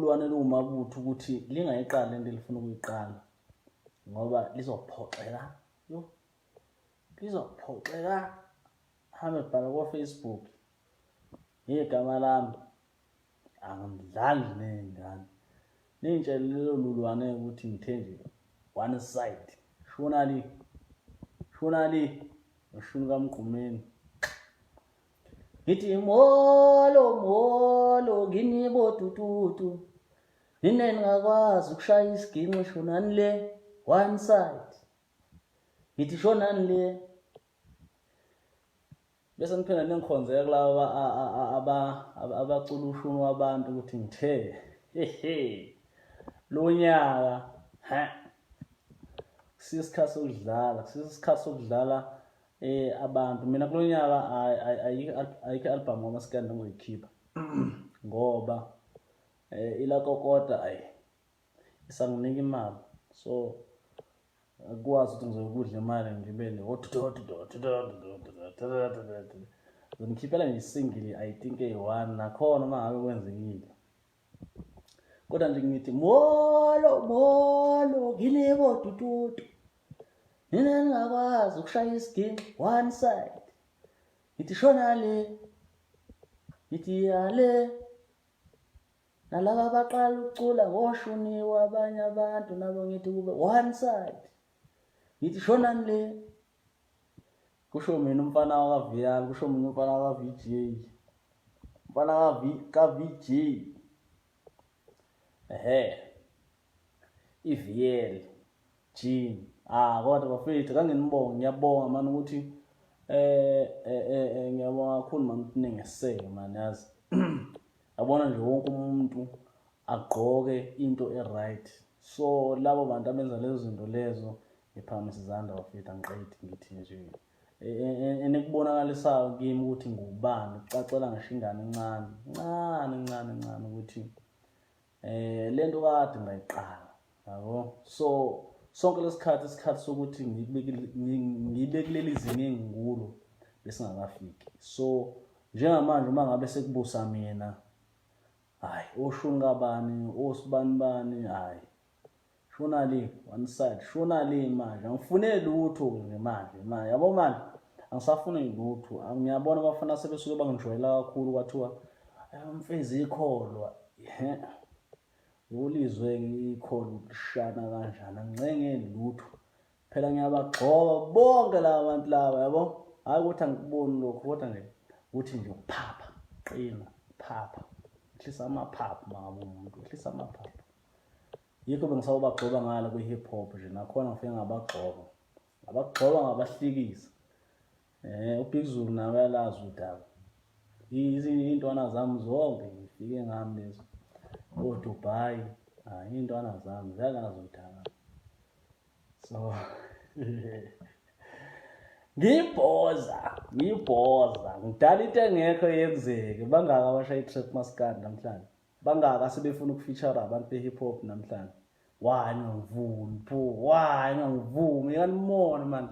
lulwane luwumabutho ukuthi lingayiqali lento elifuna ukuyiqala ngoba lizophoxeka. Yo, lizophoxeka. Hambe bhala ko-Facebook ngegama lami, angidlali ney'ngane. Ningitshele lelo lulwane ukuthi ngithe nje one side, shona le, shona le, ushuni kaMgqumeni. Ngithi molo molo kini botututu, nina ningakwazi ukushaya isiginci, shonani le one side. Ngithi shonani le. Bese ngiphinde ningikhonzeke kulaba abacula ushuni wabantu ukuthi ngithe hehe lo nyaka ha kusisikhathi sokudlala, kusisikhathi sokudlala abantu. Mina kulo nyaka ayikho i-album kamaskandi engizoyikhipha ngoba ilakokota ayi isanginika imali, so akwazi ukuthi ngizokudla imali ngibe ngizongikhiphela nje isingili I think eyi-one nakhona uma ngabe kwenzekile. Kodwa nje ngithi molo molo kini botututu, nina ningakwazi ukushaya isiginci one side. Ngithi shona le, ngithi yale, nalaba abaqala ukucula ngoshuniwe abanye abantu nabo ngithi kube one side. Ngithi shonani le. Kusho mina umfana wakaViyani, kusho mina umfana waka-VJ, umfana ka-VJ, ehe, iVL Jean. Ah, kodwa bafethu kanginibonge, ngiyabonga mani ukuthi ngiyabonga kakhulu mani ukuthi ningeseke mani, yazi. Yabona nje wonke umuntu agqoke into e-right. So labo bantu abenza lezo zinto lezo, ngiphakamisa izandla bafethu, angiqedi ngithi nje enikubonakalisayo kimi ukuthi ngubani, kucacela ngisho ingane encane ncane ncane ncane ukuthi lento kade ngayiqala, yabo. So sonke lesikhathi, isikhathi sokuthi ngibe kuleli zinga engikulo besingakafiki. So njengamanje uma ngabe sekubusa mina, hayi oshuni kabani, osibani bani, hayi shona le one side, shona le manje angifune lutho nje manje manje, yabo manje angisafuni lutho. Ngiyabona abafana sebesuke bangijwayela kakhulu, kwathiwa umfezi ikholwa. Ulizwe ikholwa ukushana kanjani, angincenge lutho phela, ngiyabagxoba bonke laba bantu laba, yabo. Hayi ukuthi angikuboni lokho, kodwa nje ukuthi nje ukuphapha, qina, phapha, ehlisa amaphaphu mangabe umuntu ehlisa amaphaphu. Yikho bengisawubagxoba ngala kwi-hip hop nje, nakhona ngifike ngabagxoba, ngabagxoba, ngabahlikisa. UBig Zulu nawe uyalazi udaba, iy'ntwana zami zonke ngifike ngami lezo oDubai, hayi iy'ntwana zami ziyalazi udaba. So ngiyibhoza, ngiyibhoza, ngidala into engekho yenzeke. Bangaka abashaya i-trap maskandi namhlanje, bangaka sebefuna ukufeature abantu be-hip hop namhlanje. Why ningangivumi pho? Why ningangivumi? Yanimona mani.